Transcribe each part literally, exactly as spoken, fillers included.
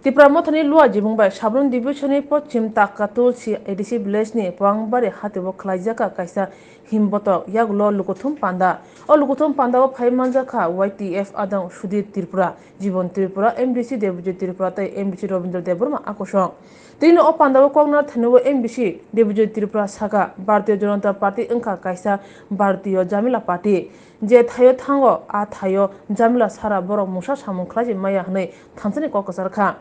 Tipra Mothani Lua Jibung bai Sabrum Division ni Pochim Takka Tulsi A D C village ni Poangbari hatio khlaijak kaisa himbotok yagulo lukuthum panda. O lukuthum panda o phai manjak kha Y T F adang Sudhir Tripura, Jibon Tripura, M D C Debojit Tripura tei M D C Robindra Debbarma akosong. Tini o panda o kokna thani o M D C Debojit Tripura saka Bharatiya Janata Party wngkha kaisa Bharatiya Jamila Party. Je thaio thango, a thaio jamila sara borok mungsa samung khlai maya hwnwi thansani kok kwchar kha.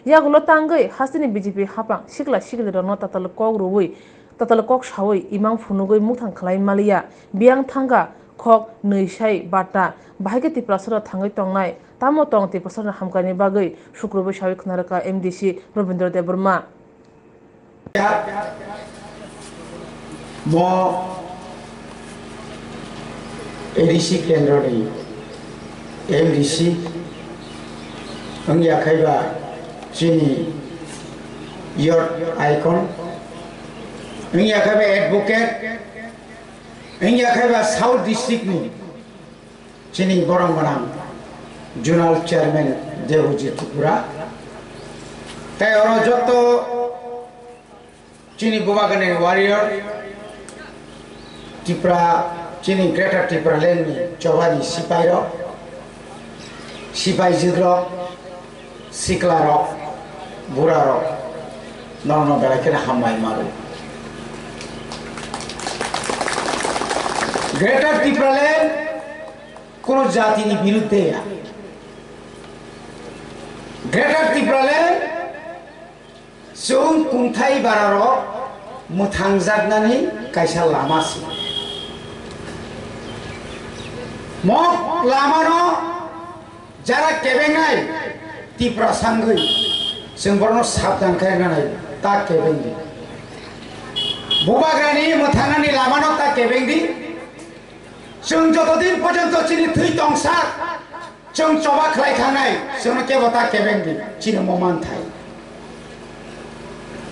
Yagulo tangwi hasteni B J P hapang sikla siklirokno tatal kok rwui, tatal kok saui imang phunugwi mukthang khlai maliya. Biyang thangkha khok nwi sai batta. Bahai khe Tiprasarok thangwi tongnai, tamo tong Tiprasarokni hamkani bagwi sukrubwi saui khna rwkha M D C Robindra Debbarma. Mo A D C kendroni M D C wngya khe ba chini youth icon, wngya khe ba advocate, wngya khe ba South District ni chini borok gwnang Zonal Chairman Debojit Tripura, tei oro joto chini Bubagrani warrior, Tripura, chini Greater Tipraland ni chobani sipai rok, sipai jwk rok, sikla rok, bura rok, norokno belai kheno hambai ma rw. Greater Tipraland kono jatini birudde ya. Greater Tipraland chwng kungthai bararok mwthangjaknani kaisa lama se. Mo lamano jara kebengnai Tiprasa wngwi chwng borokno sabdan khainai ta kebengdi. Bubagrani mwthangnani lamano ta kebengdi. Chwng jotodin porjonto chini thwi tongsa, chwng choba khlai thangnai, chwngno kebo ta kebengdi, chini mo manthai.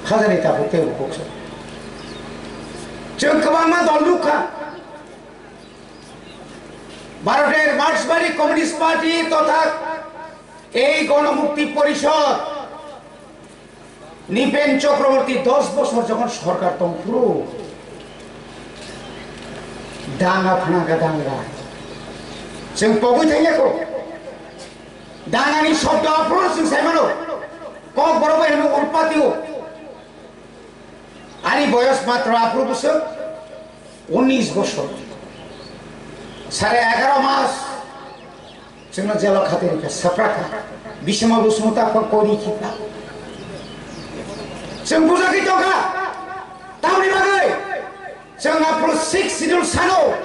Hajani tabuk tei bukhuk se. Chwng kwbangma dol nukha. Bharoter Marksbari Communist Party totha ei Gonomukti Porishod Nipen Chakraborty dos bosor jokhon sorkar tong phuru danga phnangkha danga. Chwng pogwi thangya kho. Dangani shobdo aphuru chwng saimano. Kokborok bai hino urpatio. Ani boyos matro aphuru bwswk unis bosor. Sare egaro mas. Chwngno jelo khatiri kha, sapra kha. Bisima Bosumta kho kori khita. Chwng bujakhi tongkha. Tamni bagwi chwng aphuru Sixth Schedule sano.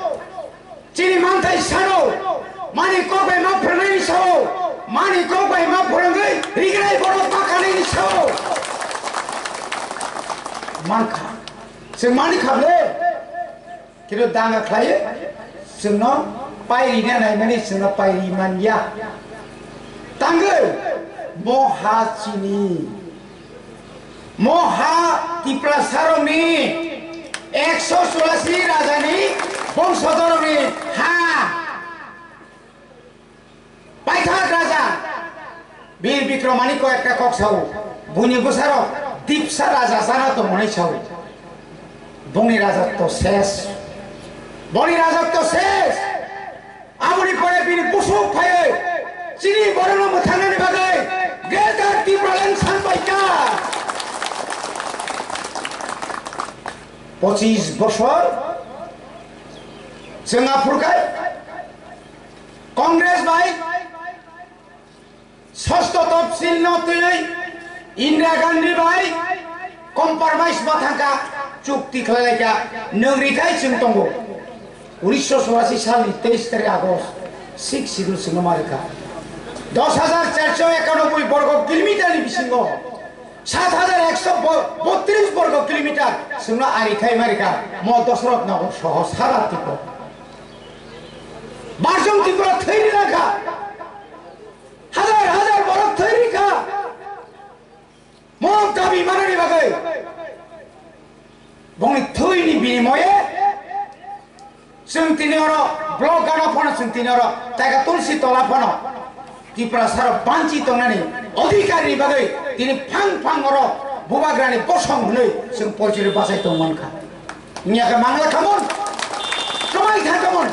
Chini manthai sano. Mani kok bai ma phwrwngnaini sao. Mani kok bai ma phwrwngwi rigrai borok ma kanaini sao. Mankha. Chwng mani kha ble. Kino danga khlai, chwngno pairina naimani chwngno pairi manya. Tangwi, moha chini, moha Tiprasarokni, ekso churasi rajani bongsodorokni ha. Paithak raja Bir Bikrom Manikko ekta kok sao, buini bwsarok Dipsa raja chana tongmani sao. Bongni rajatw ses. Bongni rajatw ses. Aboni pore bini busuk phaiwi chini borokno mwthangnani bagwi Greater Tipraland san paikha. Pochis bosor chwng aphuru khai Congress bai sosto topsil no twiwi Indira Gandhi bai compromise ma thangkha, chukti khlai laikha, nwng rikhai chwng tongo. Unisho churasi salni teis tarik August, Sixth Schedule chwngno ma rikha. Dos hajar charso ekanoboi borgo kilometer ni bisingo sat hajar ekso botris borgo kilometer chwngno ari khai ma rikha, mo Dosrot Nagar soho sara Tripura. Barjong Tripura thwi rwlangkha. Hajar hajar borok thwi rikha. Mo dabi manani bagwi. Bongni thwini binimoye chwng tini oro block gana phano chwng tini oro taika tulsi tola phano. Tiprasa rok banchi tongnani adhikar ni bagwi tini phang phang oro bubagrani bosong hwnwi chwng porchiri bachai tong mankha. Wngya khe mangla khamon, kwmai kha khamon,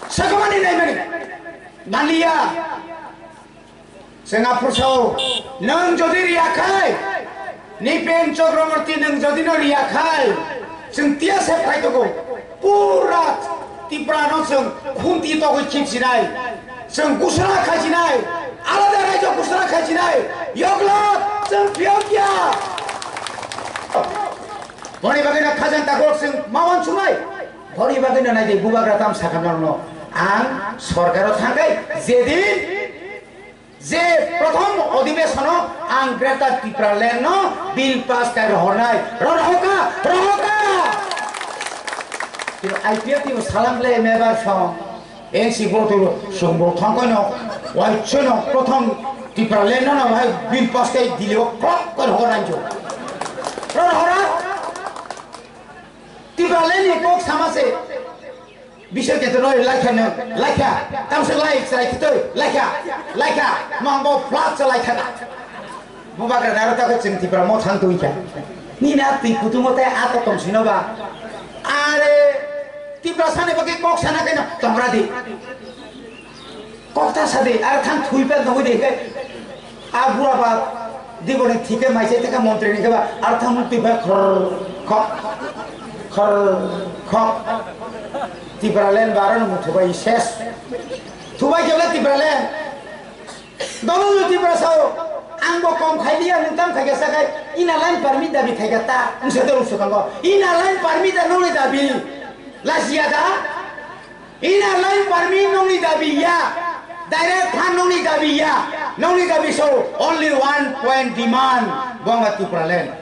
swkmani naimani manliya. Chwng aphuru sao, nwng jodi riya khai, Nipen Chakraborty nwng jodi no riya khai, chwng tiya se phai tongo. Pura Tipra no chwng khunti togwi khip sinai, chwng gusra khai sinai, alada raijo gusra khai sinai, yokla chwng phiyok ya. Boni bagwi no khajang takhuk chwng ma uansuknai. Boni bagwi no nai di bubagra tam sakha norno. Ang sorkaro thangkhai jedin je prothom odhibesono ang Greater Tipraland no bill pass khai rohornai. Ro rohoka, rohoka. Tini I P F T bo salam le mebar song. N C bo tu song bo thangkhai no. Wai chwino prothom Tipraland no no hai bill pass khai Delhi o klok khai rohornai jo. Ro rohora. Tipraland ni kok sama se. Bisoi keto noi laikha no, laikha. Tamsok lai chai kitoi, laikha, laikha. Mangbo flat sa laikha na. Bubagra naro ta chwng Tipra mo thang tui kha. Ni na twi kutumo te ato tong sino ba. Are Tiprasa ni bagwi kok sana kaino tongra di. Kokta sadi, ar thang thui pa nugui de ke. A bura ba, diboni thike maise thike montri ni ke ba, ar thang mukti ba khor khok, khor khok. Tipraland baro no muthu bai ses. Thubai kebla Tipraland. Dono Tiprasa o, ang bo kom khai dia, nung tam khai kesa kai, ina line permit dabi khai kata, ang setor usukang ko. Ina line permit da nung dabi, lasia da. Inner line permit nongni dabi ya, direct fund nongni dabi ya, nongni dabi so only one point demand, bo wngkha Tipraland.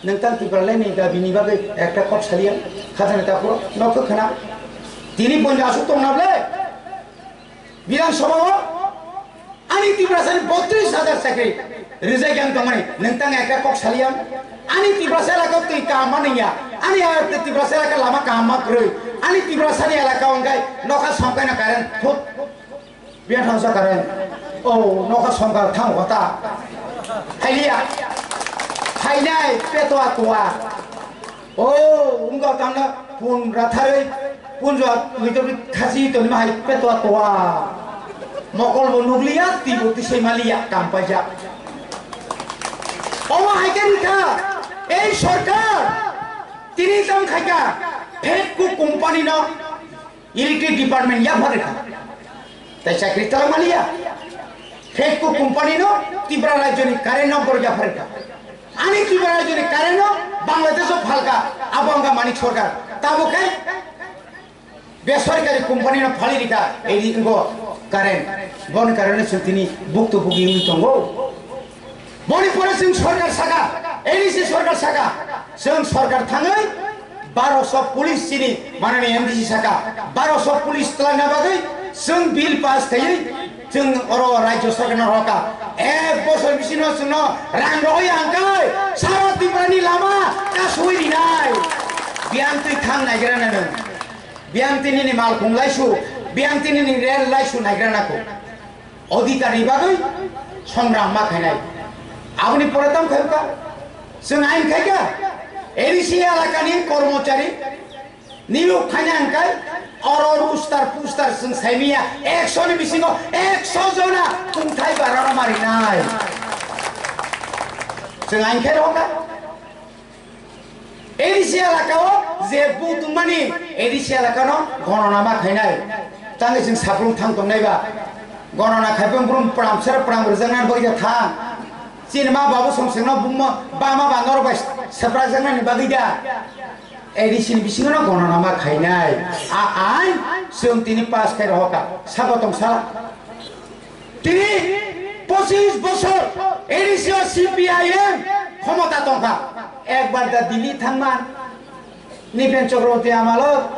Nwng tang Tipraland ni dabi ni bagwi ekta kok saliya, khajana takhuk, nokho khna. Tini ponja asuk tongna ble, Bidhan Sabha o, Ani Tiprasani botris hajar chakri rijak yang tongmani, nwng tang ekta kok saliya. Ani Tiprasa elaka twi kaham ma nungya, ani Tiprasa elaka lama kaham ma kwrwi, ani Tiprasani elaka wngkha nokha songkaino current phut, biya thangsa current, o nokha songkar thang hota, phailiya, phainai peto atua. O, wngkha tangna pun ratharwi punjwa twi twi khasi tongma hai peto toa. Mokol bo nukliya, twi bo tisai maliya, kam paijak. Omo hai khe wngkha, ei sorkar tini tang khaika, Phedco company no Electric department yaphar rikha. Tai chakri tala maliya. Phedco company no Tripura rajyoni current no borok yaphar rikha. Ani Tripura rajyoni current no Bangladesh o phalka, abo wngkha Manik Sarkar. Tabuk khe besorkari company no phali rikha, eri ngo current. Boni karone chwng tini buktu bugi wngwi tongo. Boni pore chwng sorkar saka, A D C sorkar saka, chwng sorkar thangwi baroso police chini manani M D C saka, baroso police twlangna bagwi chwng bill pass khaiwi chwng oro rajyo sorkar no hoka. Ek bosor bisingo chwngno rang rohoi hangkai sara Tripura ni lama kasui rinai. Biyang twi thang naigra nano, biyang tini ni malkhung laisu, biyang tini ni rel laisu naigra nako. Odhikar ni bagwi songram ma khainai. Aboni pore tamo khaikha, chwng ain khaikha, A D C elakani kormochari niyok khaina hwnkhe oro rooster poster chwng saimiya, ekso ni bisingo ekso jona kungthai barano marinai. Chwng ain khai rohorkha. A D C elakao je bu tongmani A D C elakano gonona ma khainai. Tangwi chwng saplung thang tongnai ba. Gonona khaiphang brum pram ser pram rwjaknani bagwi ja thang. Chini ma babu song sengno buma bama ba norok bai seprakjaknani bagwi da. A D C ni bisingo no gonona ma khainai. A ain chwng tini pass khai rohorkha. Sabo tong sala. Tini pochis bosor A D C o C P I M khomota tongkha. Ekbar da Delhi thangma, Nipen Chakraborty amalo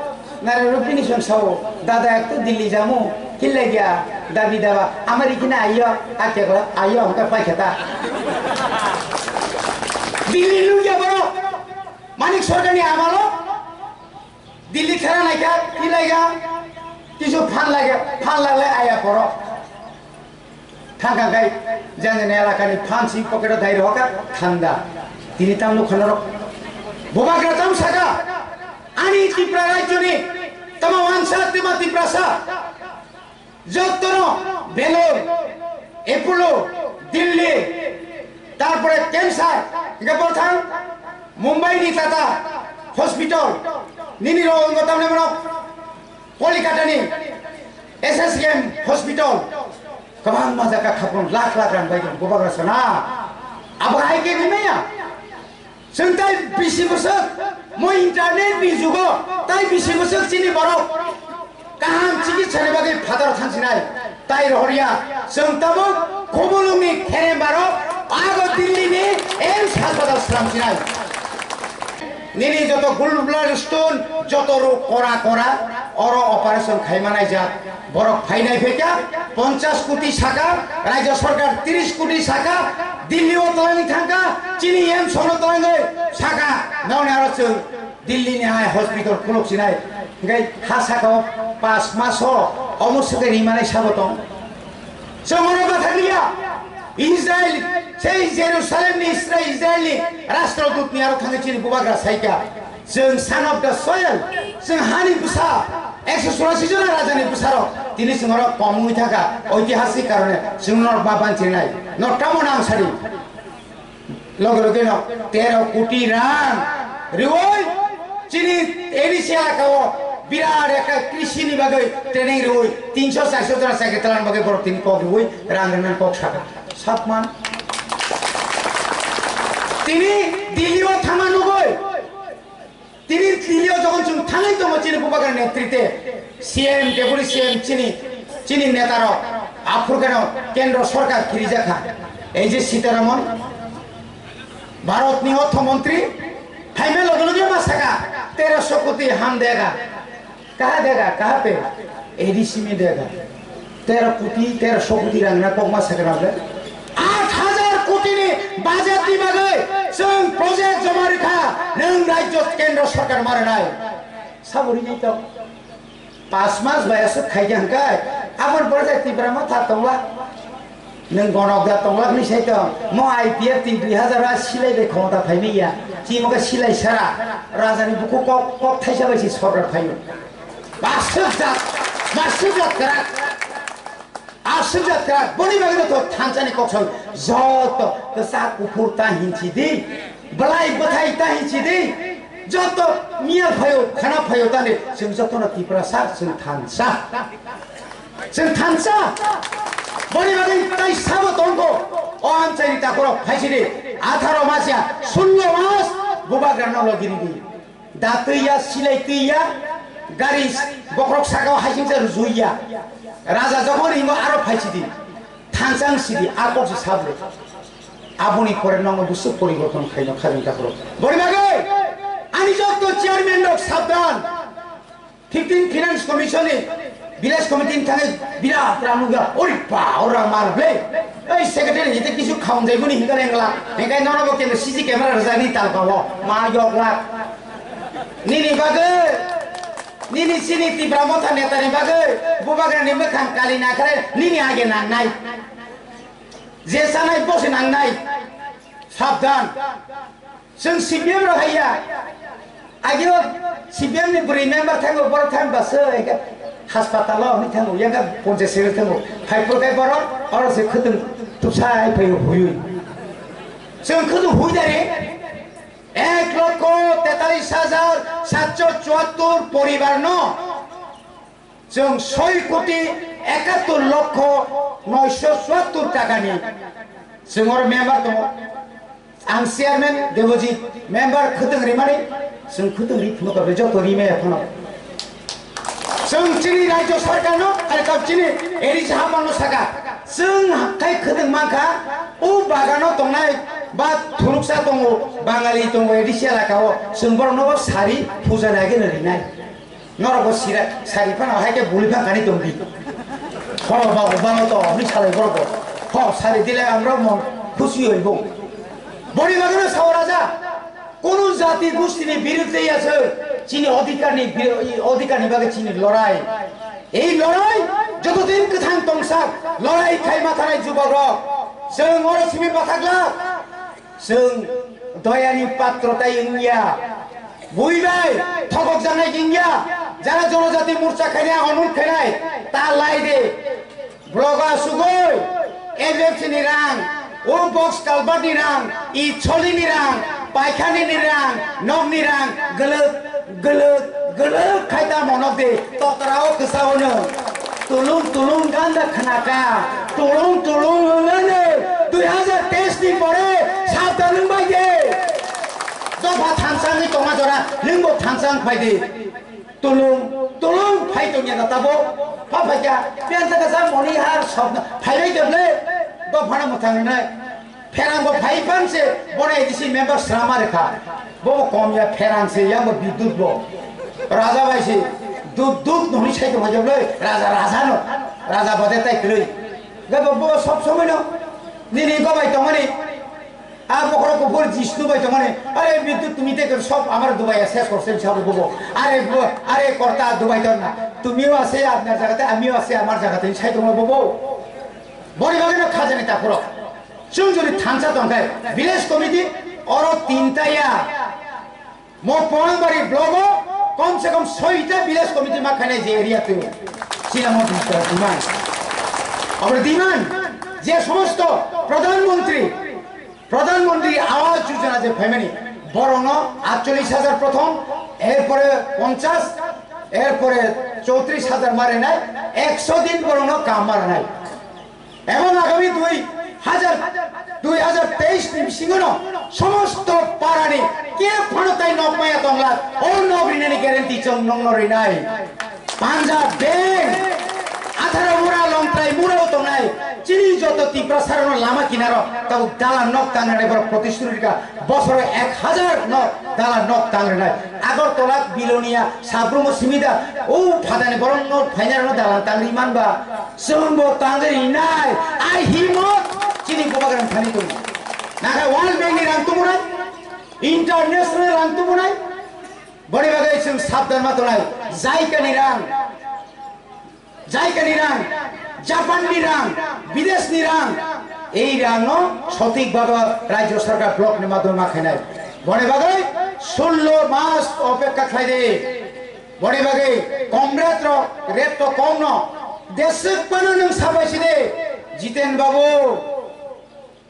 nare rupini song sao, dada ekto Delhi jamu, kile gya, dabi daba, amari kina ayo, akya ko ayo, hongka paikha ta. Delhi lugya borok, Manik Sarkar ni amalo, Delhi thera naikha, kilaiga, kisu phan laiga, phan laglai aya poro. Thangkha khai jani elakani phansi pocket o dai rohorkha thanda. Tini tam nukha norok. Bubagra tam saka, ani Tripura rajyoni tamo wansa, tamo Tiprasa, jottono Belur, Apollo, Delhi, tarpore cancer, hingke bothang Mumbai ni Tata Hospital, nini rok wngkha tamni borok Kolkata ni S S K M Hospital, kwbangma jaga khapung lakh lakh rang bai tong, bubagra sana. Abo hai khe rimaya. Chwng tai bisi bwswk, mo internet ni jugo, tai bisi bwswk chini borok kaham chikitsa ni bagwi phataro thang sinai. Tai rohorya, chwng tabuk Khumulwng ni kherem borok, ago Delhi ni AIIMS hospital slam sinai. Nini joto gallbladder stone, joto rok kora kora, oro operation khaima naijak. Borok phainai phaikha, ponchash koti saka, rajya sarkar trish koti saka, Delhi o twlangwi thangkha, chini AIIMS no twlangwi saka, noni aro chwng Delhi ni hai hospital khuluk sinai, hingke ha saka o pas mas o omo swkhe rimani sabo tong. Chwng oro bathang liya, Israel, sei Jerusalem ni Israel, Israel ni rastrodut ni aro thangwi chini bubagra saikha. Chwng son of the soil, chwng hani bwsa, ekso churasi jona raja ni bwsarok, tini chwng oro kom wngwi thangkha, oitihasik karone chwng norok ma banchirnai, norok tamo nang sadi. Loge loge no tero koti rang riwi chini A D C elaka o birat ekta krishi ni bagwi training riwi tinso charso jona chakri twlangna bagwi borok tini kok riwi rang rwna kok sakha. Satman. Tini Delhi o thangma nugwi. Tini Delhi o jokhon chwng thangwi tongo chini bubagra netrite, C M, Deputy C M chini, chini netarok, aphuru kheno kendro sorkar khirijakha. Ei je Sitaraman, Bharatni orthomontri, phaima loge loge ma saka, "Teroso koti ham dega." Kaha dega, kaha pe? A D C mi dega. Tero koti, teroso koti rang na kok ma sakra ble. Aat hajar koti ni budget ni bagwi chwng project joma rikha, nwng rajyo kendro sarkar maranai. Sabo rinai to. Pas mas bai aswk khai khe hwnkhe, aboni pore se Tipra Motha tongla. Nwng gonok da tongla hwnwi sai tong. Mo I P F ni dui hajar a silai bai khomota phaimai ya. Chimo khe silai sara. Raja ni bukhuk kok, kok thaisa bai se sarkar phaio. Aswk jat, aswk jat kwrak. Aswk jat kwrak. Boni bagwi no to thansa ni kok sai. Joto kwchak kuphur ta hinchi di. Belai bwthai ta hinchi di. Joto miya phaio, khana phaio ta ni. Chwng joto no Tiprasa, chwng thansa. Chwng thansa. Boni bagwi tai sabo tongkho. O amchaini takhorok phaisidi. Atharo mas ya, sullo mas. Bubagra no logi ridi. Da twi ya, silai twi ya, gari bokhorok saka o haisingsa rujui ya. Raja jokhon ringo aro phaisidi, thangsang sidi, a kok se sablo. Aboni pore nongo busu poriborton khaino khajang takhoro. Boni bagwi ani jotto chairman rok sabdan. Fifteen Finance Commission ni Village committee ni thangwi birat rang nukya, ori ba, o rang mar ble. Ei secretary hite kisu khaung jai buni hinka rengla. Hinkai nono bo kemra C C camera rwjak ni talka o. Ma yok lak. Nini bagwi, nini chini Tipra Motha neta ni bagwi, bubagra ni mwkhang kali nakhre, nini age nangnai. Je sanai bo se nangnai. Sabdan. Chwng C P M rok hai ya. Ageo C P M ni bwrwi member thango, borok thang ba se, eke hospital o hwnwi thango, yanga ponchayat secretary thango. Phai phuru khe borok, oro se khwtwng tubsai phai huyui. Chwng khwtwng hui dari ek lokho tetalis hajar satso chuattor poribar no Chwng soi koti ekattor lokho noisho chuattor takani chwng oro member tongo. Ang chairman Debojit, member khwtwng rimani, chwng khwtwng ri phunukha, joto rimaya phano. Chwng chini rajyo sarkarno, are kau chini A D C hapangno saka, chwng hakthai khwtwng mankha, o bagano tongnai ba thuruksa tongo, Bangali tongo, A D C elakao, chwng borokno bo sari puja naikheno rinai. Norok bo sira, sari phano hai khe buli phang kani tong di. Khoro ba, ba to, hwnwi salai borok bo. Ho, sari dile amrok mon khusi oi bo. Boni bagwi no sao raja. Kono jati gustini birudde ya se chini odhikar ni bir-, odhikar ni bagwi chini lorai. Ei lorai Joto din kwthang tongsak lorai khai mathanai jubakrok, chwng oro simi bathakla, chwng doyani patro tai wngya. Bui bai thokok janai wngya. Jara Jonojati Morcha khainai, onurod khainai, ta lai de. Bloga sugoi, F F C ni rang, o box culvert ni rang, i choli ni rang, paikhani ni rang, nok ni rang, gwlwk, gwlwk, gwlwk khai ta monok de, totra o kwsa o nwng. Tulung tulung ganda khnaka, tulung tulung wngani, dui hazar teis ni pore sabdan wng bai de. Dopha thansa wngwi tongma jora, nwng bo thansa wng phai di. Tulung, tulung phai tongya na tabo. Pha phaikha, pian taka sa moni har sok na phai bai de ble. Dophana mwthang nai. Pherang bo phai pan se, bono A D C member srama rekha. Bo bo kom ya pherang se, ya bo bidut bo. Raja bai se, dut dut noni sai tongma jable, raja raja no. Raja bade tai kloi. Ga bo bo sob somoi no. Nini go bai tongmani. A bokhorok kuphur Jishnu bai tongmani, "Are Bidyut, tumi te khe sob amar dubaiya ses korse," sabo bobo. "Are bo, are korta dubai ton na. Tumiyo ase apnar jagate, amiyo ase amar jagate," sai tongma bobo. Bori bagwi no khajani takhurok. Chwng jodi thansa tongkhai, village committee oro tinta ya. Mo Porangbari block o kom se kom soita village committee ma khainai je area twi. Sila mo demand. Amar demand je somosto Pradhan Mantri, Pradhan Mantri Awas Yojana je phaimani borokno atchollish hajar prothom, erpore ponchash, erpore choutrish hajar marinai, ekso din borokno kam marinai. Ebong agami dui hajar, dui hajar teis ni bisingo no somosto parani ke phano tai nok maya tongla, o nok rinani guarantee chwng nokno rinai. Punjab Bank, atharo mura longtrai mura o tongnai, chini joto Tiprasa rokno lama kinaro tabuk dalan nok tangnai borok protishruti rika. Bosoro ek hajar nok, dalan nok tang rwnai. Agartala, Bilonia, Sabrumo, Simida, o phatani borok nok phainai rokno dalan tang ri manba. Chwngbo tang ri nai. Ai himot chini bubagrang thani tongo. Naga World Bank ni rang tumunai, international rang tumunai. Boni bagwi chwng sabdan ma tonai. Jaikani rang. Jaikani rang, Japan ni rang, bidesh ni rang, ei rang no sothik bhabe rajyo sarkar block ni madhyome ma khainai. Boni bagwi sullo mas opekha khlai di. Boni bagwi comrade rok rate to kom no deswk pano nwng sabai si di. Jiten babu,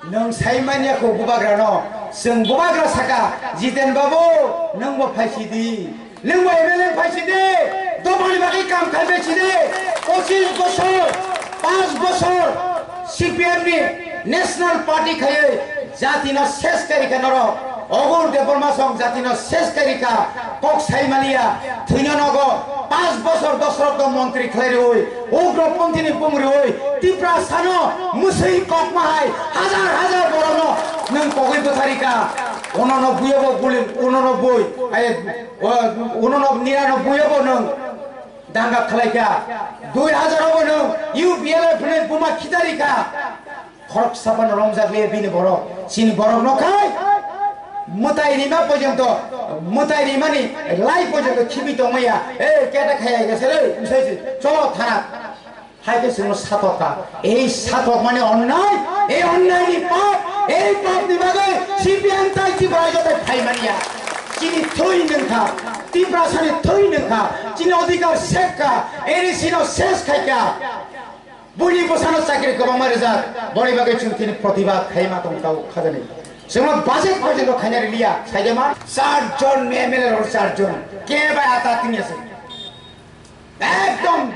nwng sai manya kho bubagra no. Chwng bubagra saka, Jiten babu, nwng bo phai si di. Nwng bo M L A phai si di. Dopha ni bagwi kam khai bai si di. Pochis bosor, panch bosor C P M ni National Party khaiwi jati no ses kai rikha norok. Ogur Debbarma song jati no ses kai rikha. Kok sai maliya, thwino nogo, panch bosor Dasarath no montri khlai rwi. Ugroponthi ni bung rwi Tiprasa no mwswi kokma hai hajar hajar borok no nwng kogwi bwthari ka. Uno no buya bo guli, uno no bui, ai, o, uno no nira no buya bo nwng danga khlai ka. Dui hajar bo nwng U P L F ni buma khitari ka. Khorok sapano romjak le bini borok. Chini borok no khai mwtai rima porjonto, mwtai rimani lai porjonto khibi tongmaya. Ei, keta khaya gese le, msai si, cholo thana. Hai khe chwngno satok kha. Ei satok mani onnai, ei onnai ni pap, ei pap ni bagwi C P M tai Tiprasa joto phai mania. Chini thwi nwng kha, Tiprasa ni thwi nwng kha, chini odhikar sek kha, A D C no ses khai kha. Buini bwsano chakri kwbangma rijak, boni bagwi chwng tini protibad khaima tong tao khajani. Chwngno budget porjonto khaina riliya, saidema char jon M L A rok char jon, ke bai ata tini ase. Ekdom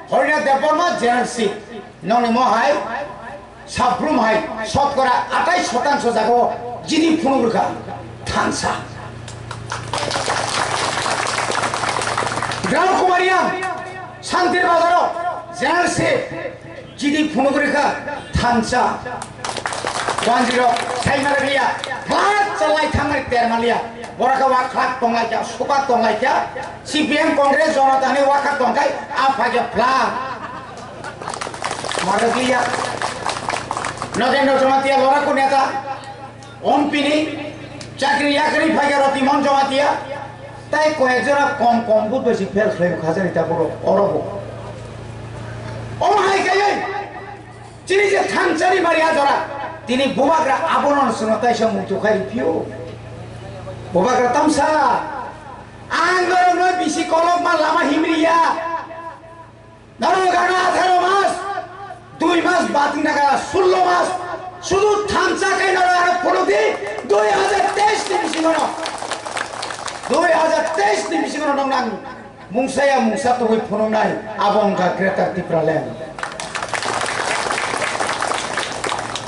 Horina Debbarma General Seat, nongni mo hai, Sabrum hai, sotkora atai sotanso jagao jidi phunuk rwkha, thansa. Gram Kumariang, Santir Bazaro, General Seat, jidi phunuk rwkha, thansa. Wanjirok, saimara liya, khlak chalai thangmani terma liya. Borok khe wakhak tonglaikha, suka tonglaikha. C P M Congress Jonata ni wakhak tongkhai, a phaikhe phlak. Marok liya. Nogendra Jamatia loraku neta. Ompini chakri yakri phaikha Rotimon Jamatia, tai koyek jora kom kom but bai si fail khlai bwkha jani ta borok oro bo. O Chini je thansa ni bari a jora, tini bubagra abono swngno taisa muitu khai riphiyo. Bubagra tamsa, ang norokno bisi kolokma lama himriya. Norok ano atharo mas, dui mas bating naga sullo mas, sudu thansa kai norok ano phunukdi, dui hajar teis ni bisingono, dui hajar teis ni bisingono nong nang mungsa ya mungsa tugui phunuknai, abo wngkha Greater Tipraland.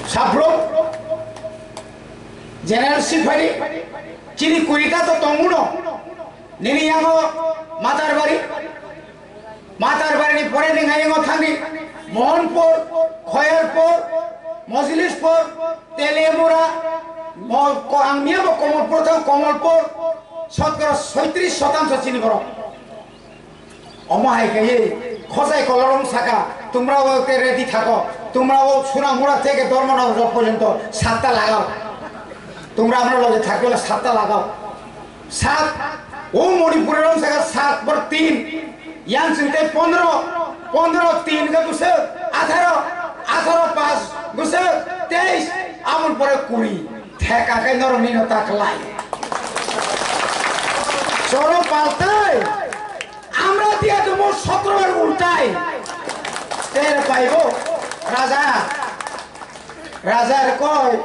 Sabrok General Secretary, chini kurita to tonguno, nini yango Matarbari, Matarbari ni pore ni ngai yango thangni, Mohanpur, Khoyalpur, Mojlispur, Teliamura, mo-, ko-, ang miyabo Komolpur thang, Komolpur, sotkora soitris sotangsho chini borok. Omo hai khe khosai kolorong saka, tumra o te ready thako, tumra o suna mura theke dormo na rok porjonto satta lagao. Tumra amra loge thakle satta lagao. Sat, o Manipur rong saka sat por tin, yang sinte pondro, pondro tin ke gusuk, atharo, atharo pas gusuk, teis, amon pore kuri, theka kai norok nino taklai. Choro paltai. Amra dia dumo sotro bar ultai. Ter paibo raja. Raja er koi.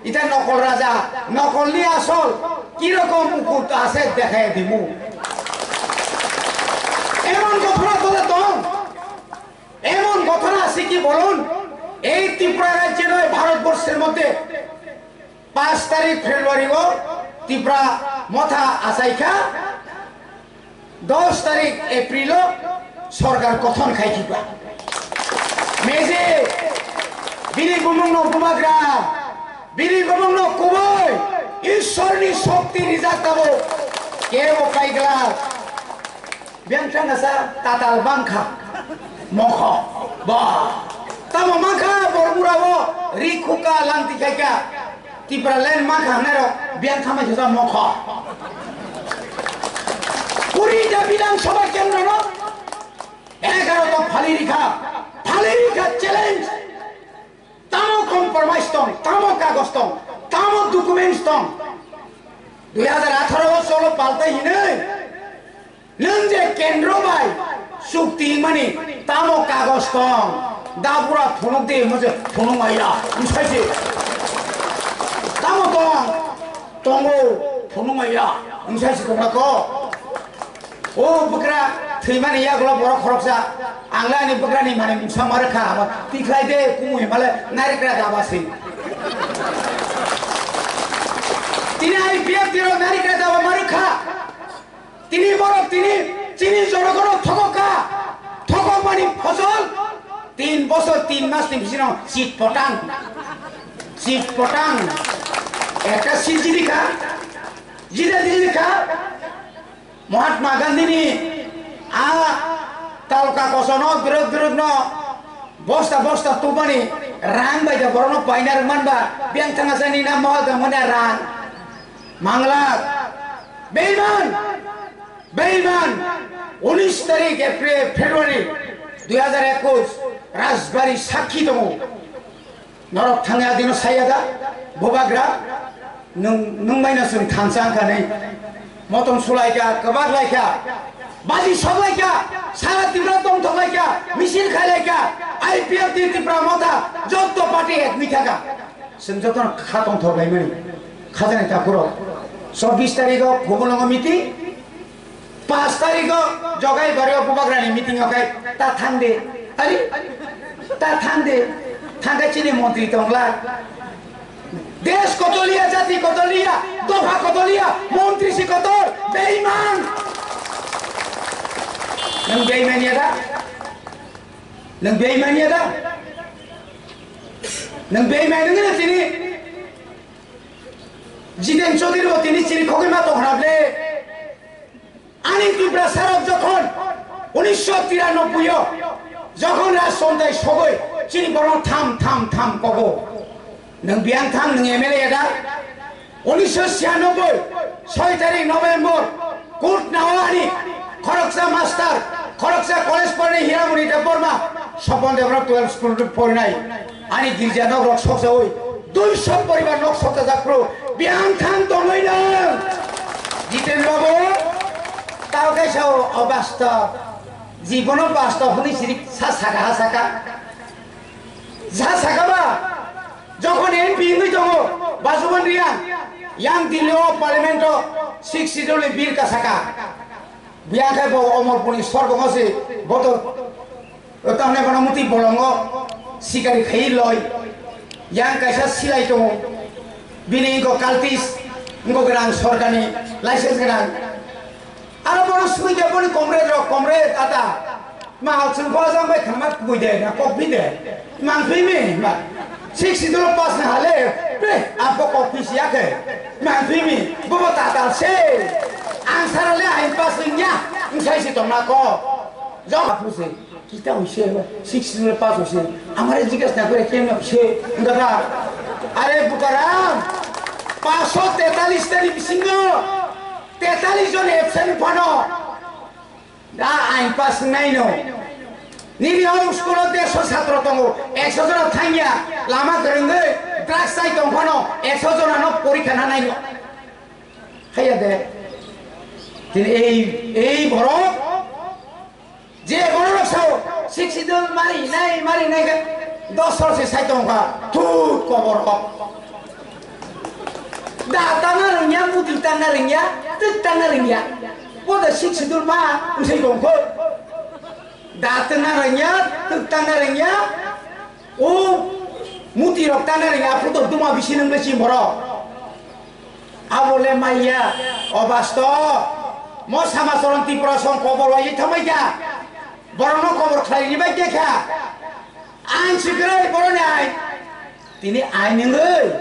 Ita nokol raja. Nokol ni asol. Kirokom mukut ase dekhai dimu. Emon gothona tole tong. Emon gothona ase ki bolun. Ei Tripura rajyo noi Bharatborsher moddhe পাঁচ তারিখ ফেব্রুয়ারিও ত্রিপুরা মথা আসাইখা, দশ তারিখ এপ্রিলও সরকার গঠন খাইখিবা। মেজে bini bumungno bubagra, bini bumungno kubui Ishwarni shokti rijak tabo kebo paigla. Biyang thangsa tatal bangkha. Mokho. Ba. Tamo mangkha bormura o ri khuka lanti khaika. Tipraland mangkha hwnarok biyang thangma kisa mokho. Kuri ta Bidhan Sabha kendro no egaro ta phali rikha. Phali rikha challenge. Tamo compromise tong, tamo kagos tong, tamo documents tong. Dui hajar atharo o cholo paltai hinwi. Nwng je kendro bai chukti mani tamo kagos tong. Dabura phunuk de mo je phunuk maya. Msai se. Tamo tong, tongo phunuk maya. Msai se tong ko. O bwkra thwimani yagulo borok khoroksa, ang le ani bwkrani manwi mungsa ma rwkha, abo tikhlai de, kumui himale narikra daba se. Tini I P F T rok narikra daba ma rwkha. Tini borok tini chini jorogono thokokha. Thokokmani phosol tin bosor tin mas ni bisino chit potang. Chit potang. Ekta chit jidi kha. Jida jidi kha. Mahatma Gandhi ni a talka kosono gruk gruk no bosta bosta tubani rang bai da borok no paina rwman ba biyang thangsa ni na Mahatma Gandhi rang mangla beiman beiman unis tarik April February dui hajar ekus Rajbari sakhi tongo. Norok thangya dino saya da, bubagra, nwng, nwng maino chwng thansa wngkha nai. Motom sulaikha, kwbak laikha, baji sok laikha, sara Tripura tongthok laikha, misil khai laikha, I P F T Tripura motha, jotto party ek wngwi thaka. Chwng jotono kha tongthok laimani, khajani takhurok. Chobbish tarikh o Khumulwngo meeting, Panch tarikh o Jogaibari o bubagrani meeting o khai ta thang de. Ari, ta thang de. Thang khe chini montri tongla. Desh kotoliya, jati kotoliya, dopha kotoliya, montri si kotor, beiman. Nwng beiman ya da? Nwng beiman ya da? Nwng beiman nwng na tini? Jiten Chaudhary bo tini chini khogwi ma tong hwnle. Ani Tiprasa rok jokhon unisho tiranoboi o jokhon rajchontai sogoi chini borok tham tham tham kobo. Nwng biyang thang nwng M L A da? Unisho siyanoboi soi tarik November court nao ani khoroksa master Khoroksa college porni Hiramani Debbarma, Sopon Debbarma twelve school pornai. Ani girja nok rok sokjawi, duiso poribar nok sokjak pro, biyang thang tongwi nang. Jiten Babu, tao kaisa o, o bastob, jibono bastob hwnwi sirik sa saka ha saka. Sa saka ba, jokhon M P wngwi tongo, Basuban Riyang, yang Delhi o parliament o six schedule ni bill ka saka. Biyang khe bo Omorpurni sorgongo se boto, tamne bono muti bolongo sikari khai loi. Yang kaisa silai tongo. Bini wngkha cultist, wngkha gwnang sorkarni license gwnang. Aro bono sui khe boni comrade rok, comrade ata. Ma chwng bo jang bai khangma kubui de, na kok bi de. Mang phi mi, ma. Six schedule pass na hale, pe, a bo kok phi siya khe. Mang phi mi, bo bo tatal se. Ang sara le ain pass wngya, wngsai si tongna ko. Jok apu se, kita hoise, six schedule pass hoise. Amare jigas na kore ken hoise, wngkha da. Are Bukaram, paanch sho tetalis tani bisingo, tetalis jon absent phano. Da ain pass wngnai no. Nini o school o dersho satro tongo, ekso jona thangya, lama kwrwngwi drugs chai tong phano, ekso jona no porikha na nai no. Haiya de. Tini ei, ei borok, je borok sao, six schedule mari nai, mari nai khe, dos sor se sai tong kha, thut kobor kok. Da tangna rwngya, muti tangna rwngya, twk tangna rwngya. Bo da six schedule ma wngsai tong kho. Da tangna rwngya, twk tangna rwngya. O muti rok tangna rwngya, aphuru to duma bisi nung besi borok. Abo le maya, o basto. Mo Samacharan Tripura song kobor wai thangbai kha. Borokno kobor khlai ni bai kha. Ang sikrai boroni ai. Tini ain wngwi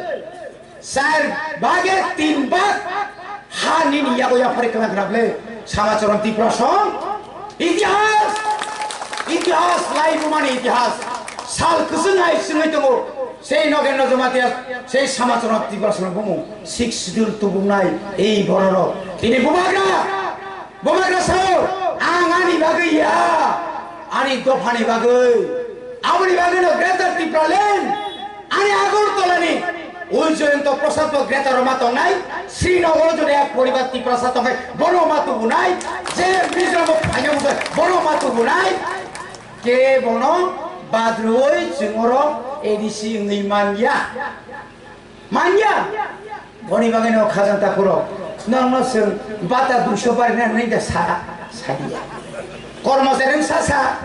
char bage tin bag ha nini yago yaphari kwna khna ble Samacharan Tripura song itihas, itihas lai bumani itihas sal kwchwng hai swngwi tongo sei Nogendra Jamatia sei Samacharan Tripura song bumung six schedule tubumnai ei bororok tini bubagra. Bubagra sao, ang ani bagwi ya, ani dophani bagwi. Aboni bagwino Greater Tipraland, ani Agartala ni, ui Jayanta Prasad bo Greater Roma tongnai, Srinagar o jodi ek poribar Tiprasa tongkhe, bono ma tubunai, je Mizoram o phaino mungkhe, bono ma tubunai, ke bono badroi chwng oro A D C wngwi manya. Manya. Boni bagwi no khajang takhuro. Nokno chwng bata duiso barina nai da sa, sadiya. Kormochari sa sa.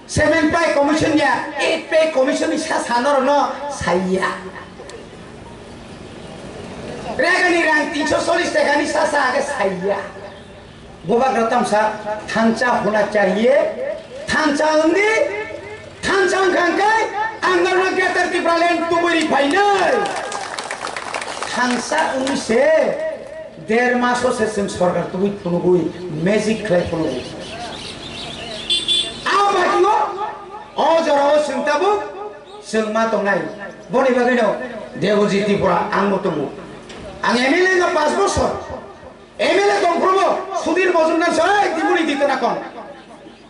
Seven pay commission ya, eight pay commission ni sa sa noro no saiya. Regani rang tinso chollis taka ni sa sa age saiya. Bubagra tamsa thansa huna chahiye, thansa wngdi, thansa wngkha hwnkhe ang norno Greater Tipraland tubui ri phainai. Thansa wngwi se der maso se chwng sorkar tubui phunugui magic khlai phunugui. A bagwino o jorao chwng tabuk chwng ma tongnai. Boni bagwino Debojit Tripura ang bo tongo. Ang M L A no panch bosor. M L A tongphrubo Sudhir Majumdar soi diburi dito na kon.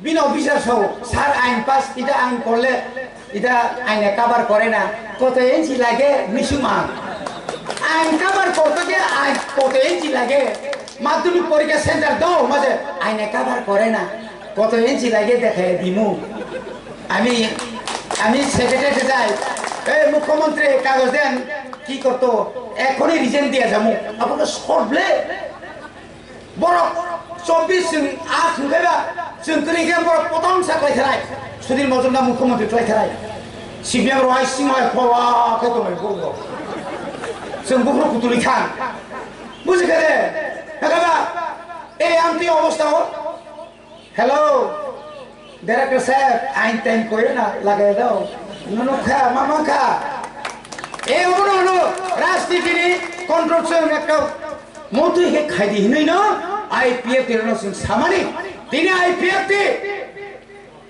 Bino bisar sao, sir ain pass, ita ain korle, ita aine cover kore na. Koto inchi lage, misumang. Ain cover korto ke ain koto inchi lage. Madhyamik porikha center do, maje aine cover kore na. Koto inchi lage dekhe dimu. Ami, ami secretary jai, "Ei mukhyamantri kagoj den, ki korto? Ekhoni resign diya jamu." Abo ke short ble. Borok chobbish chwng a thwngkhe ba, chwng kwrwi khe borok potom sa khlai kharai. Sudhir Majumdar mukhyamantri khlai kharai. C P M rok hai sima hai khowa khe tongo borok. Chwng buphuru kutuli khan. Buji khe de? Haka ba? Ei amtwi obostha o? Hello, director saheb, ain tain koi na lagai do. Nunu kha, mama kha. E uno no, rajniti ni control se ekta motwi he khai di hinui no, I P F T no sing samani. Tini I P F T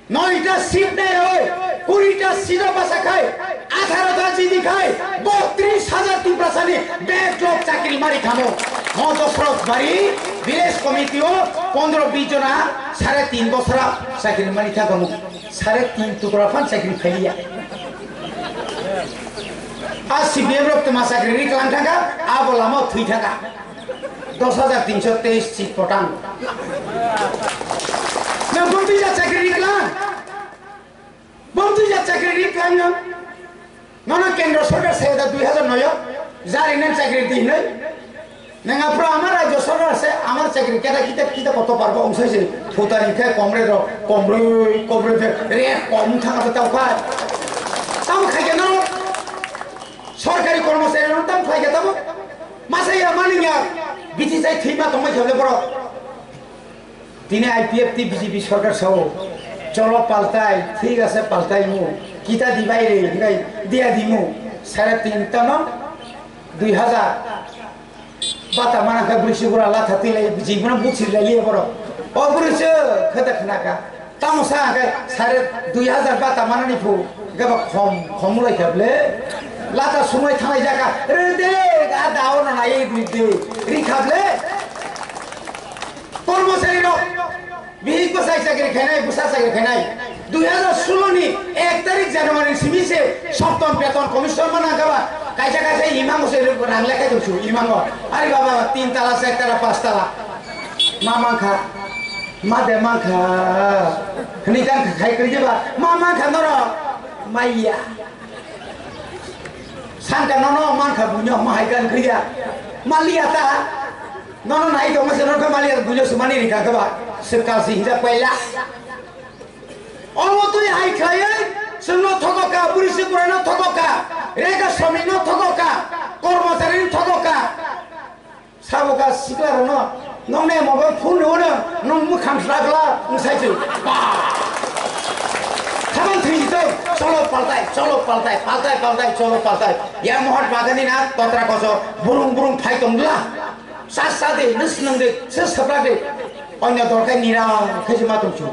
noita seat nai oi, kurita seat o basa khai, atharo ta jidi khai, botris hajar Tiprasa ni backlog chakri mari khamo. Mo Dosrot Bari, Village committee o pondro bis jona sare tin bosora chakri mani thangkha mo. Sare tin tukra phan chakri khailiya. A C P M rok tma chakri ri klang thangkha, abo lama thwi thangkha. Dos hajar tinso teis seat potang. Na bumtwi ja chakri ri klang. Bumtwi ja chakri ri klang no. Nono kendro sorkar se da dui hajar noi o. Jari nen chakri di noi. Nang apro amar rajyo sorkar se amar chakri keda kita kita koto parbo ongsai se. Thutani khe komre ro, komroi, komroi de re kom thang ta tau khai. Tam khai ke no. Sorkari kormosari no tam khai ke tamo. Masa ya mani ya. Biti sai thima tongmai khable boro. Tini I P F T B J P sorkar sao, "Cholo paltai, thik ase paltai mu, kita dibai re, hingai dia dimu, sare tin tano dui hajar bata mana kha brisi gura latha twi lai, jibuna buthir lai liye boro." O brisi khata khna ka, tamo sa khe sare dui hajar bata mana ni phu, gaba khom, khom lai kha ble, lata sumai thangai jaka, re de, ga dao na nai, re de, ri kha ble. Kormosari rok, bihik bwsai chakri khainai, bwsa chakri khainai. Dui hajar solo ni ek tarik January simi se sopton beton commission mana gaba, kaisa kaisa imango se rang lekha dongsu, imango. Ari baba, tin tala, char tala, panch tala. Ma mankha, ma de mankha. Hini kan khai kri ba, ma mankha noro, maiya. Sangka nono mankha bunyo ma hai kan kriya. Maliya ta. Nono nai tongma se nono maliya bunyo sumani rika kaba. Sekal si hinja paila. Omo tui hai khlaiwi sungno thokoka, buri se burano thokoka, rega somino thokoka, kormosari thokoka. Sabo ka sikla rokno, nong ne mobile phone rw no, nong mwkhang sra gla, wng sai se. Ba! Khaban thwi to, cholo paltai, cholo paltai, paltai, paltai, cholo paltai. Ya Mahatma Gandhi na totra koso, burung burung phai tong gla. Sa sa de, nus nang de, se sabra de. Onyo dol kai nira, khe se ma tong chu.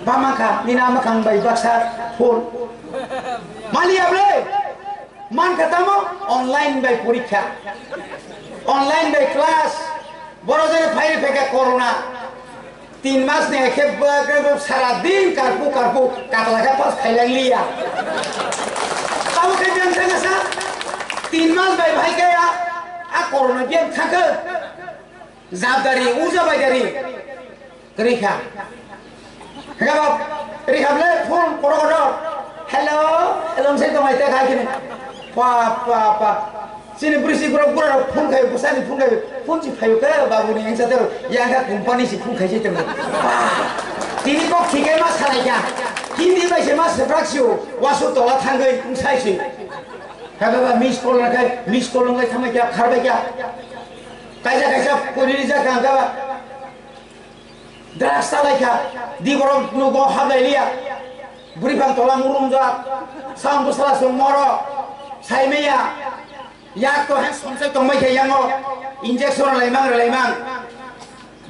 Ba ma kha, nina ma khang bai baksa, phone. Mali able. Mankha tamo online bai porikha, online bai class, boro jone phai phai kha corona, tin mas ni khe sara din karpu karpu katla kha pass khailang liya. Tamo khe jang thangsa, tin mas bai bhai khe a, a corona biang thangkha, jabdari, uja bai dari. Rikha. Hingke bo rikha bole phone koro koro. "Hello, hello," wng sai tongmai ta khai kini. Pa, pa, pa. Chini brisi gura gura phone khai, bwsani phone khai, phone si phaio khe babu ni engsa tero, yang kha company si phone khai sai tongo. Pa. Tini kok thikai ma salai kha. Hindi bai se ma seprak sio, wasu tola thangwi wng sai si. Kha baba miss call na khai, miss call nang lai thamai kha, khar bai kha. Kaisa kaisa pori rijak kha, hingke ba. Drugs chalaikha, di borok nugo hablai liya. Bwrwi phang tola murumjak, sam bwsala song moro, saimaya. Yak to hens somsai tongbai khe yango, injection rwlaimang, rwlaimang.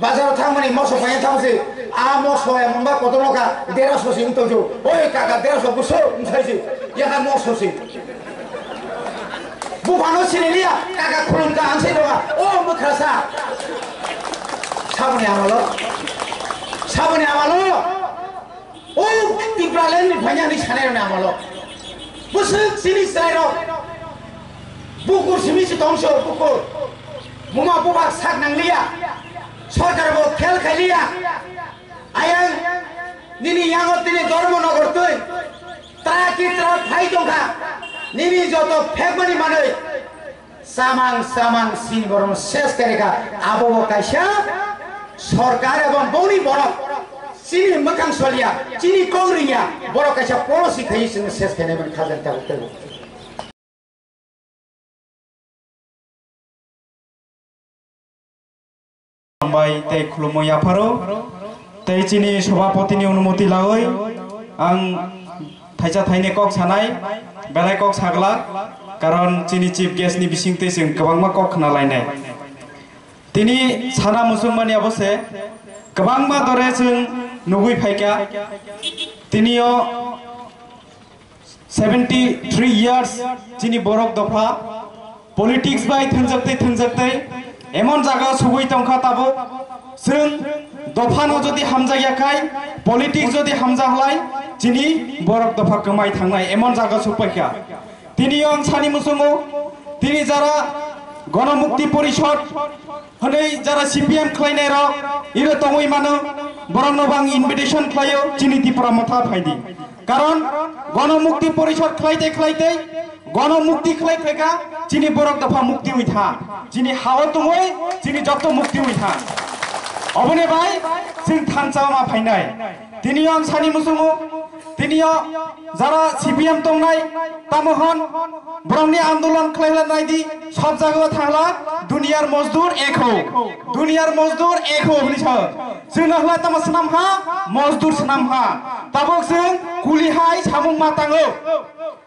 Bazaro thangmani moso paina thangsi, a moso ya mungba kotorno ka, dera sosi wng tongjo. Oi kaka, dera so bwswk wng saisi, yakha moso si. Buphano siniliya, kaka khulumkha ang se dongha. O mwkhrasa. Saboni amalo. Saboni amalo. O Tipraland ni phanya ni sanai roni amalo. Bwswk sini chwrai rok. Bukur simi si tongso bukur. Buma buba sak nangliya. Sorkar bo khel khailiya. Ayang nini yango tini Dharmanagar twi. Tra ki tra phai tongkha. Nini joto phekmani manwi. Samang samang sin borok ses kare kha. Abo bo kaisa sorkar ebong boni borok. Chini mwkhang solia, chini kok ringya, borok kaisa policy khai chwng ses khainai man khajak tabuk tabuk. Hambai tei khulumui yapharo tei chini sobhapoti ni onumoti lagoi ang thaisa thaini kok sanai, belai kok sagla, karon chini chief guest ni bising twi chwng kwbangma kok khna lainai. Tini sana muchungmani abo se kwbangma dore chwng nugui phaikha. Tini o seventy three years chini borok dopha politics bai thwngjaktwi thwngjaktwi Emon jaga sugui tongkha tabuk, chwng dophano jodi hamjakya khai, politics jodi hamjaklai, chini borok dopha kwmai thangnai emon jaga sukpaikha. Tini ang sani muchungo, tini jara Gono Mukti Porishod hwnwi jara C P M khlainai rok iro tongwi mano, borokno bang invitation khlaio, chini Tipra Motha phaidi. Karon Gono Mukti Porishod khlaite khlaite Gono mukti khlai khlaikha, chini borok dopha mukti wngwi tha, chini hao tongwi chini joto mukti wngwi tha. Oboni bai chwng thansa ma phainai. Tini ang sani muchungo, tini o jara C P M tongnai, tamo hwn borokni andolon khlaila naidi, sob jagao thangla, duniyar mojdur ek ho, duniyar mojdur ek ho hwnwi sao. Chwngno hwla tamo swnam ha, mojdur swnam ha. Tabuk chwng kuli hai samung ma tango.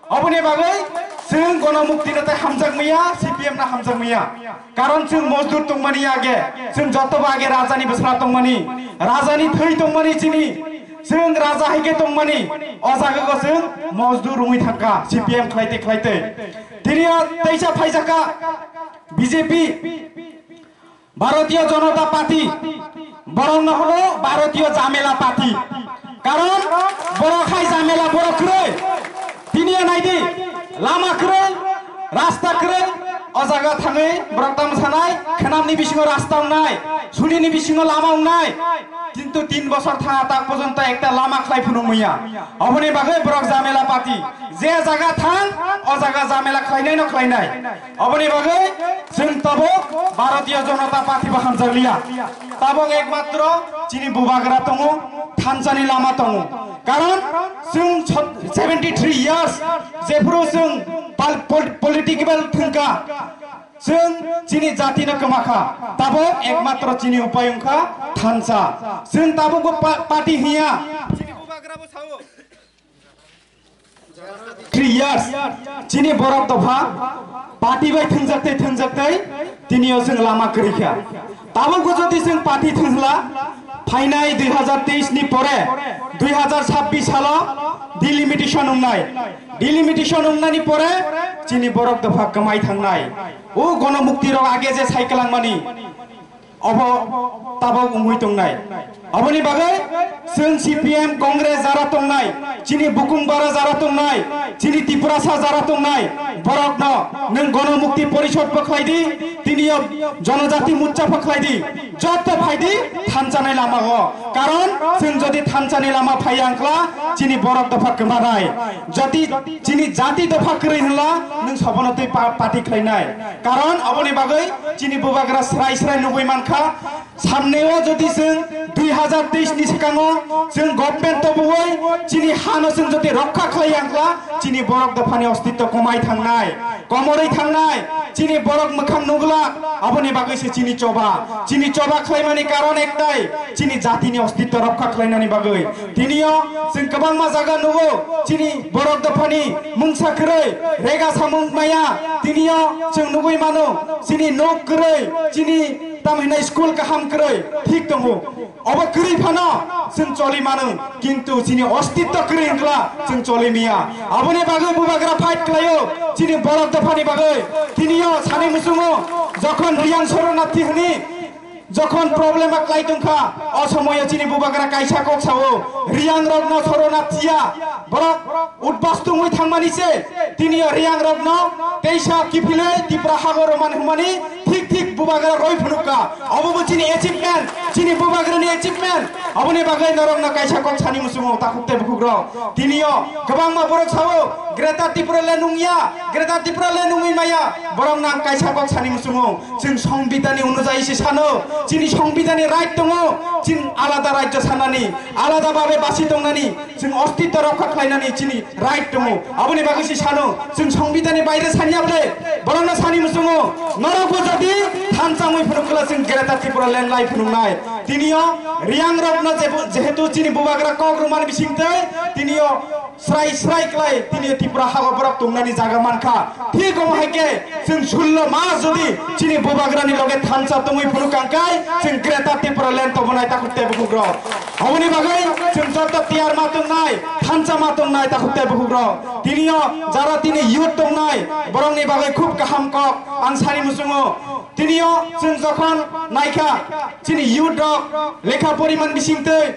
Oboni bagwi chwng Gono Mukti no tei hamjak maya, C P M no hamjak maya. Karon chwng mojdur tongmani age, chwng jotobo age rajani bwsla tongmani, rajani thwi tongmani chini. Chwng raja hai khe tongmani, o jaga go chwng mojdur wngwi thangkha, C P M khlaite khlaite. Tini o teisa phaijakha B J P. Bharatiya Janata Party, borok no holo Bharatiya Jamela Party. Karon borok hai jamela borok kwrwi. Tini naidi, lama kwrwi, rasta kwrwi, o jaga thangwi borok tam sanai, khenamni bisingo rasta wngnai, sunini bisingo lama wngnai. Kintu tin bosor tha tak porjonto ekta lama khlai phunuk maya. Oboni bagwi borok jamela party. Je jaga thang, o jaga jamela khlainai no khlainai. Oboni bagwi chwng tabuk Bharatiya Janata Party bo hamjakliya. Tabuk ekmatro chini bubagra tongo, thansani lama tongo. Karon chwng sot-, seventy three years jephuru chwng pal-, pol-, political thwngkha, chwng chini jati no kwmakha. Tabuk ekmatro chini upai wngkha thansa. Chwng tabuk bo pa-, party hiya. Chini bubagra bo sao. Three years, chini borok dopha party bai thwngjak tei thwngjak tei tini o chwng lama kwrwi kha. Tabuk bo jodi chwng party thwngla, phainai dui hazar teis ni pore dui hazar sabbish salo delimitation wngnai. Delimitation wngnani pore chini borok dopha kwmai thangnai. O gonomukti rok age je sai kwlangmani, obo tabok wngwi tongnai. Aboni bagwi chwng C P M, Congress jara tongnai, chini bukung bara jara tongnai, chini Tiprasa jara tongnai, borokno nwng Gonomukti Porishod pho khlai di, tini o Jonojati Morcha pho khlai di, joto phai di thansanai lama o. Karon chwng jodi thansanai lama phai ya wngkla, chini borok dopha kwmanai. Jodi chini jati dopha kwrwi hwnla, nwng sobono twi pa-, party khlainai. Karon aboni bagwi chini bubagra srai srai nugwi mankha. Samneo jodi chwng dui hazar teis ni swkango chwng government tobui chini hano chwng jodi rokha khlai ya wngkla, chini borok dophani ostitto komai thangnai, komorwi thangnai, chini borok mwkhang nuglak, aboni bagwi se chini choba. Chini choba khlaimani karon ektai, chini jatini ostitto rokha khlainani bagwi. Tinio chwng kwbangma jaga nugo, chini borok dophani mungsa kwrwi, rega samung maya. Tinio chwng nugwi mano, chini nok kwrwi, chini tamhinai school kaham kwrwi, thik tongo. Obo kwrwi phano chwng choli mano, kintu chini ostitto kwrwi wngkla chwng choli maya. Aboni bagwi bubagra fight khlaio, chini borok dophani bagwi. Tinio sani muchungo, jokhon Riyang Soronarthi hwnwi, jokhon problem a klai tongkha, o somoyo chini bubagra kaisa kok sao, Riyang rokno Soronarthi ya, borok utbas tungwi thangmani se, tini o Riyang rokno teisa kiphilwi Tipra hagoro man hwnmani thik thik bubagra roi phunukka. Obo bo chini achievement, chini bubagrani achievement. Oboni bagwi norokno kaisa kok sani muchungo takhuk tei bukhuk rok. Tini o kwbangma borok sao, Greater Tipraland wngya, Greater Tipraland wngwi maya, borokno ang kaisa kok sani muchungo. Chwng Songbidani onujayi se sano, chini Songbidani right tongo, chini alada rajyo sanani, alada babe basi tongnani, chwng ostitto rokha khlainani chini right tongo. Aboni bagwi se sano, chwng Songbidani baire saniya bole, borokno sani muchungo, norokbo jodi thansa wngwi phunuk kla chwng Greater Tipraland lai phunuknai. Tinio Riyang rokno jebu-, jehetu chini bubagra kok rwmani bisingtwi, tinio srai srai klai tini Tipra hago borok tongnani jaga mankha. Thik omo hai khe chwng sullo mas jodi chini bubagrani loge thansa tongwi phunuk kangkai, chwng Greater Tipraland tobonai takhuk tei bukhuk rok. Aboni bagwi chwng joto tiyar ma tongnai, thansa ma tongnai takhuk tei bukhuk rok. Tinio jara tini youth tongnai, borokni bagwi khub kaham kok ang sani muchungo. Tinio chwng jokhon naikha, chini youth rok lekha poriman bisingtwi,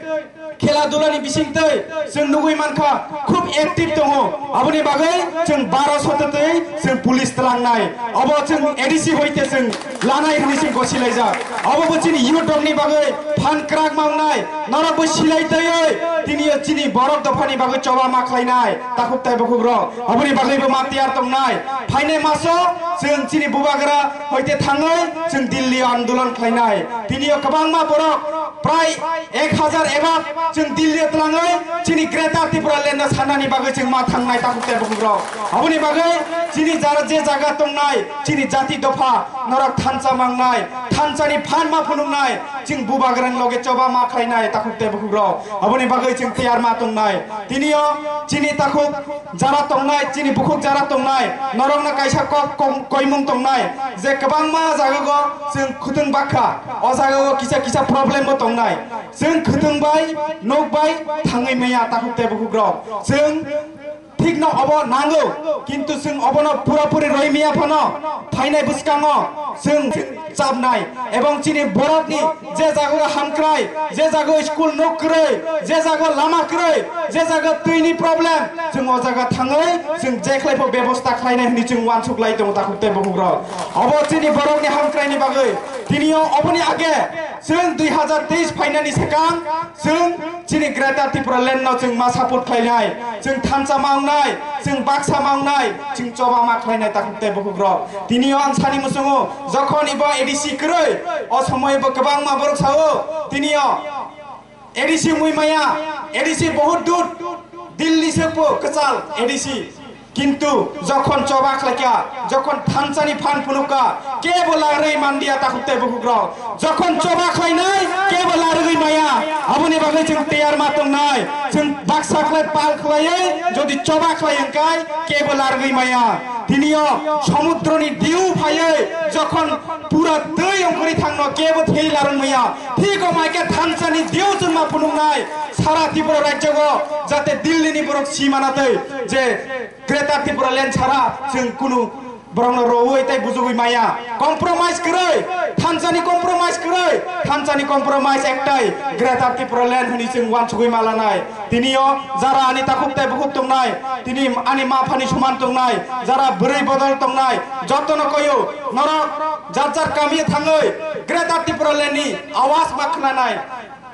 khela dulani bisingtwi chwng nugwi mankha, khub active tongo. Aboni bagwi chwng baro sototwi chwng police tlangnai. Obo chwng A D C hoite chwng lanai hwnwi chwng gosi laijak. Obo bo chini youth rokni bagwi phan kwrak mangnai. Norok bo silai twiwi tini chini borok dophani bagwi choba ma khlainai. Takhuk tai bukhuk rok aboni bagwi bo ma tiyar tongnai. Phainai maso chwng chini bubagra hoite thangwi chwng Delhi andolon khlainai. Tini o kwbangma borok prai ek hajar eba chwng Delhi o twlangwi chini Greater Tipraland no sanani bagwi chwng ma thangnai takhuk tai bukhuk rok. Aboni bagwi chini jara je jaga tongnai chini jati dopha norok thansa mangnai, thansani phan ma phunuknai, chwng bubagrani loge choba ma khlainai takhuk tai bukhuk rok. Aboni bagwi chwng tiyar ma tongnai. Tini o chini takhuk jara tongnai, chini bukhuk jara tongnai, norokno kaisa kok kom-, koimung tongnai je kwbangma jagao chwng khwtwng bakha, o jagao kisa kisa problem bo tongnai. Chwng khwtwng bai, nok bai thangwi maya takhuk tai bukhuk rok. Chwng thikno obo nango, kintu chwng obono pura puri roi maya phano phainai bwskango chwng chapnai ebong chini borokni je jaga hamkrai, je jaga school nok kwrwi, je jaga lama kwrwi, je jaga twini problem, chwng o jaga thangwi chwng je khlai pho bebosta khlainai hwnwi chwng uansuk lai tongo takhuk tai bukhuk rok. Obo chini borokni hamkraini bagwi tini o oboni age chwng dui hazar teis phainani swkang chwng chini Greater Tipraland no chwng ma support khlainai, chwng thansa ma wngnai, chwng baksa ma wngnai, chwng choba ma khlainai takhuk tai bukhuk rok. Tini o ang sani muchungo jokhon ibo A D C kwrwi, o somoy bo kwbangma borok sao, tini o A D C wngwi maya, A D C bahut dur, Delhi se po kwchal A D C. Kintu jokhon choba khlaikha, jokhon thansani phan phunukha, kebo larwi mandiya takhuk tai bukhuk rok. Jokhon choba khlainai, kebo larwi maya. Aboni bagwi chwng tiyar ma tongnai. Chwng baksa khlai pal khlaiwi jodi choba khlai hwnkhai, kebo larwi maya. Tini o somudroni diu phaiwi jokhon pura twi ongkhorwi thangno kebo thwi larwng maya. Thik o maikhe thansani diu chwng ma phunuknai. Sara Tripura rajyo o jate Delhi ni borok simana twi je Greater Tipraland sara chwng kunu borokno rowui tei bujugui maya. Compromise kwrwi, thansani compromise kwrwi, thansani compromise ektai Greater Tipraland hwnwi chwng uansugui ma lanai. Tini o jara ani takhuk tei bukhuk tongnai, tini ani ma phani soman tongnai, jara bwrwi bodol tongnai, jotono koyo norok jar jar kami thangwi Greater Tipraland ni awas ma khwnanai.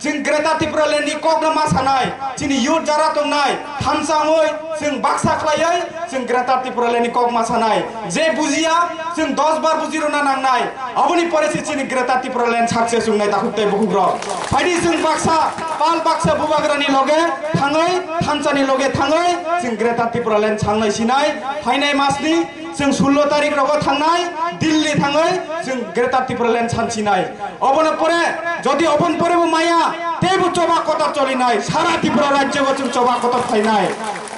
Chwng Greater Tipraland ni kokno ma sanai, chini youth jara tongnai, thansa wngwi chwng baksa khlaiwi chwng Greater Tipraland ni kok ma sanai. Je bujiya, chwng dos bar buji rwna nangnai. Aboni pore se chini Greater Tipraland success wngnai takhuk tei bukhuk rok. Phaidi chwng baksa, pal baksa bubagrani loge thangwi, thansani loge thangwi chwng Greater Tipraland sangnai sinai. Phainai masni chwng sullo tarik rogo thangnai, Delhi thangwi chwng Greater Tipraland sansinai. Obono pore, jodi obon pore bo maya, teibo choba kotor cholinai, sara Tripura rajyo bo chwng choba kotor khlainai.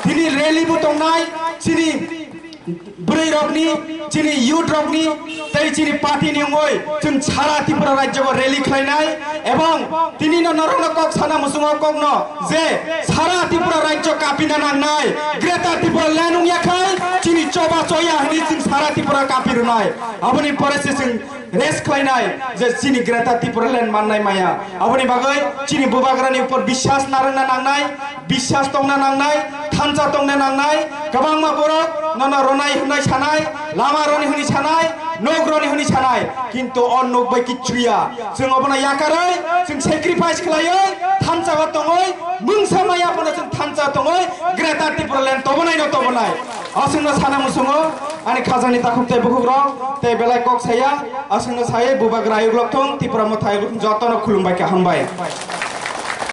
Tini rally bo tongnai, chini bwrwi rokni, chini youth rokni, tei chini party ni wngwi chwng sara Tripura rajyo bo rally khlainai, ebong tini no norokno kok sana muchungo kokno je sara Tripura rajyo kapina nangnai, Greater Tripura land wngya khai chini choba choya hwnwi chwng sara Tripura kapi rwnai. Aboni pore se chwng rest khlainai je chini Greater Tipraland mannai maya. Aboni bagwi chini bubagrani upor biswas narwkna nangnai, biswas tongna nangnai, thansa tongna nangnai, kwbangma borok nono ronai hwnwi sanai, lama roni hwnwi sanai, nok roni hwnwi sanai, kintu o nok bai kichu ya. Chwng obono yakarwi, chwng sacrifice khlaiwi, thansa o tongwi, mungsa maya bono chwng thansa tongwi, Greater Tipraland tobonai no tobonai. Aswkno sana muchungo ani khajani takhuk tei bukhuk rok tei belai kok saya, aswkno saywi bubagra ayuk lokthung, Tipra Motha ayuk lokthung, jotono khulumbai kha, hambai.